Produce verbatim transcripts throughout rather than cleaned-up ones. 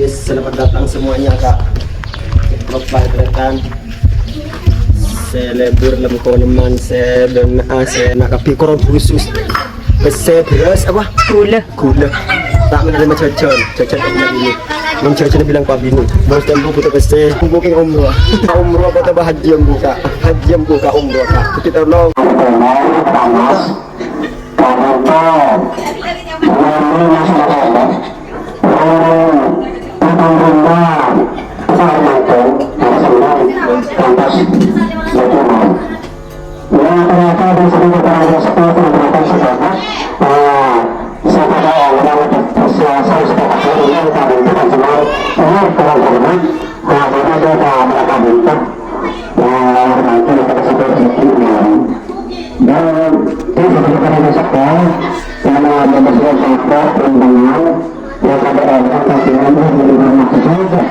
Selamat datang semuanya, Kak. Vlog Paretan. Sè lebur lem koneman, sè bânnè, sè na' kabbhi, korang khusus. Pèssè, bherrâs, apa? Ghulâ. Ghulâ. Ta' menerima jajan. Jajan hanya ini. Mon jajan bilang Pak Bini. Bos Tempo butuh pèssè. Mungkin umroh. Umroh apa tambah haji yang buka? Haji yang buka umroh, Kak. Kita tolong. Ya, ternyata di sini kita ada sepuluh, ternyata sebanyak, eh, saya pada orang berpuasa, saya sudah katakan ini, kami itu kan cuma, ini kurang kurang, nah, jadi dia tak mereka minta, ya, nanti kita kasih tahu sedikit, ya. Dan di sini kita ada sekolah, sama ada sekolah, rombongan, ya, pada orang kasihan, ya, di rumah saja.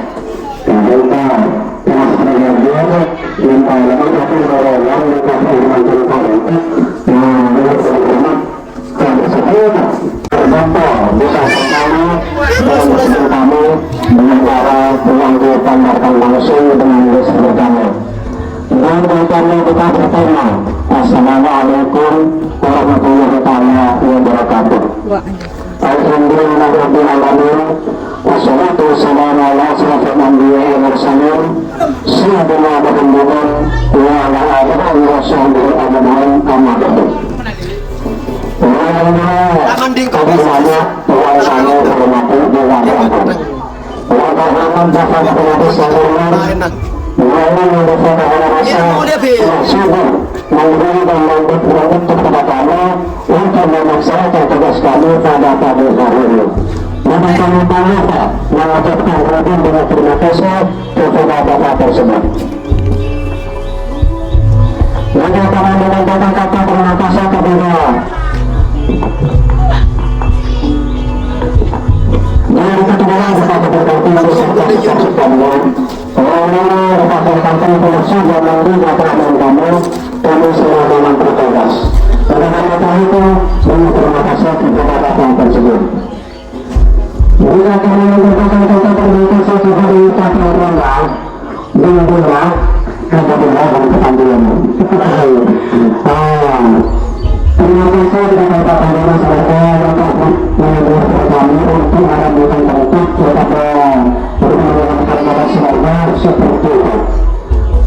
Assalamualaikum warahmatullahi taala wabarakatuh. Alhamdulillahirabbil alamin. Wassalatu wassalamu ala asyrafil anbiya'i wal mursalin, sayyidina Muhammadin wa ala alihi wa sahbihi ajma'in, amma ba'du. Orang yang banyak Tuhan kami hormati dan muliakan. Orang yang berhormat, Bapak Kepala Desa Hormat, orang yang berhormat, Bapak Kepala Desa Hormat, memberi dan memberi petunjuk kepada kami untuk melaksanakan tugas kami pada pagi hari ini. Maka kami tak lupa mengucapkan ribuan banyak terima kasih kepada Bapak tersebut. Maka kami menyampaikan kata terima kasih kepada yang kita kenal kepada Bapak Ibu serta sekalian. Orang-orang yang kita kenal, kami, kami semua memang bertugas. Oleh karena itu, banyak terima kasih kepada Bapak tersebut. Jika kami mengucapkan kata terima kasih kepada Bapak Rangga, dan Bunda, kepada Bapak Panduan. Ah, terima kasih kepada Bapak Panduan, serta Bapak Panduan kami untuk mengambilkan tempat kepada rumah-rumah kalimat semoga seperti itu.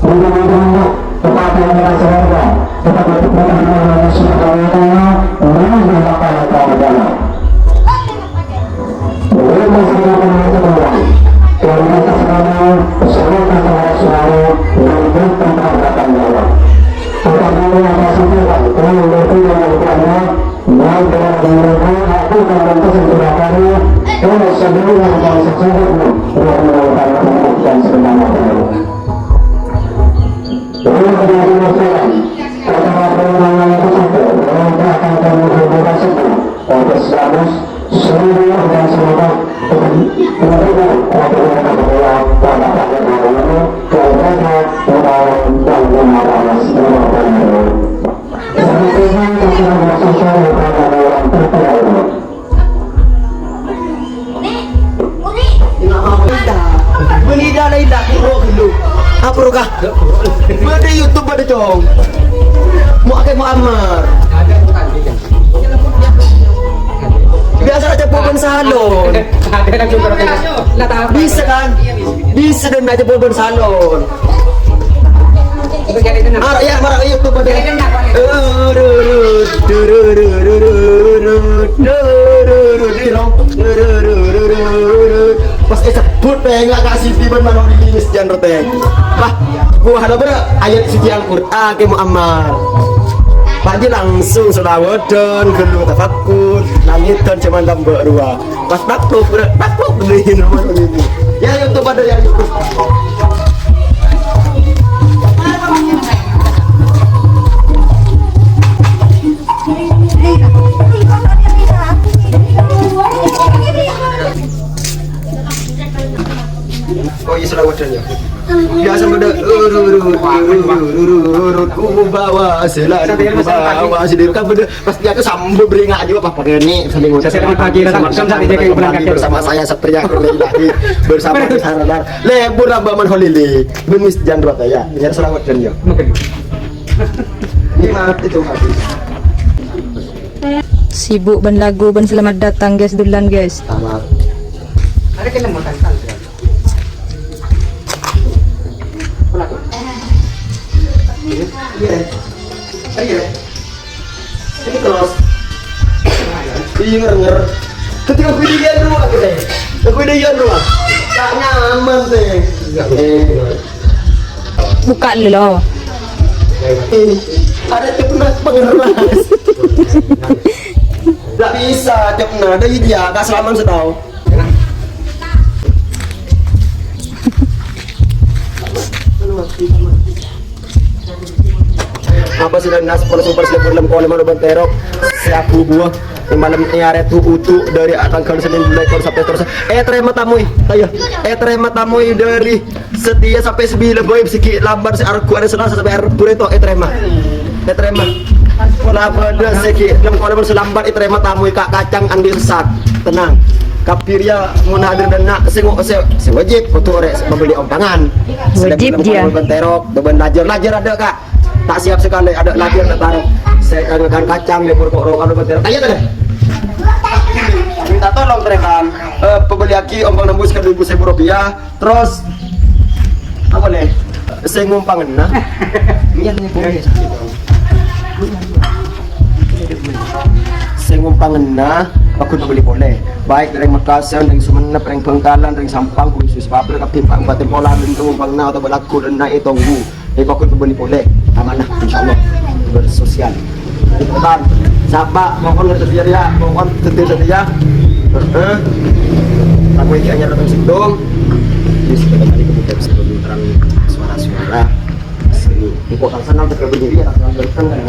Mudah-mudahan tetap yang merasa harga, tetap berpegang kepada Allah Subhanahu wa Ta'ala, dan berdoa kepada Allah. Terima kasih kepada Allah. Terima kasih kepada Allah. Terima kasih kepada Allah. Terima kasih kepada Allah. Bânnè ḍâ' laèn ḍâ' kuro ghâllu. Apa rowa? Bâḍâ YouTube bâḍâ, Cong. Mo' Akè Muammar. Biyasa aja bân salon. Bisa kan? Bisa ḍân aja bân salon. Mara, ya, mara, ayo, tuh, pada. Pas èsebbhut, pènga' ka Siti bân mano' di Miss Jan Roteng. Wah, gua ada berapa ayat suci Al-Qur'an ke Muammar. Pak Haji langsung sholawatan, ghâllu tafakkur, nangitan cuman tambah dua. Pas takluk, bro, takluk beli nomor ini. Ya, YouTube ada yang YouTube. Oh iya, selamat ya. Biasa beda. Urut, urut, urut, urut, ku bawa selalu ku bawa sendiri kan beda. Pasti aku sambut beringat juga apa ini sambil ngucap. Selamat pagi, Ratu. Sama saya Satria Kurniawan bersama Sarana Lebur Rambaman Holili. Benis Jandrota ya. Ya, selamat ya. Ini maaf itu habis. Sibuk ban lagu ban selamat datang guys, dulan guys. Selamat. Iya. Iya. Ini terus. Iya, nger-nger. Ketika gue di Ian rumah, gitu. Gue di Ian rumah. Tak nyaman, teh. Buka dulu. Eh, ada cepna pengeras. Nggak bisa, cepna. Ada iya, nggak selaman setahun. Apa sih, dan nas, super, super, super, lem, kolem, anu, benterok, siap, buah. Malem ni arè tu utu dari tanggal Senin mulai terus sampai terus. Eh, terima tamu, ayo. Eh, terima tamu dari Setia sampai sembilan boy, sigi lambat si argo ada Selasa sampai Rabu itu, eh, terima. Eh, terima. Pola pada sigi enam kolom selambat, eh, terima tamu, Kak Kacang Andi Sesat. Tenang. Kapir ya mau hadir dan nak sing se, se wajib untuk orek membeli ompangan. Wajib dia. Benterok, beban lajar, lajar ada, Kak. Tak siap sekali ada lagi yang taruh. Saya kangen kacang, ya, buruk, rok, anu, betul. Tanya tadi. Minta tolong, Trekan. Eh, pembeli aki, ompang nembus ke dua ribu rupiah. Terus, apa nih? Saya ngumpang, nah. Iya, nih, boleh. Saya ngumpang, nah. Aku beli boleh. Baik dari Mekah, dari Sumenep, dari Bangkalan, dari Sampang, khusus pabrik, tapi Pak Bupati Polan, dari ngumpang, nah, atau berlaku, dan naik tunggu. Ini pokok kembali boleh, amanah, insyaallah. Bersosial. Bang, sapa, mohon ngerti ya, mohon setia, setia. Heeh. Tamu ini hanya datang situ. Di sekitar tadi kemudian sebelum terang suara-suara sini. Kok tak senang terkabut diri ya, tak senang berkenan.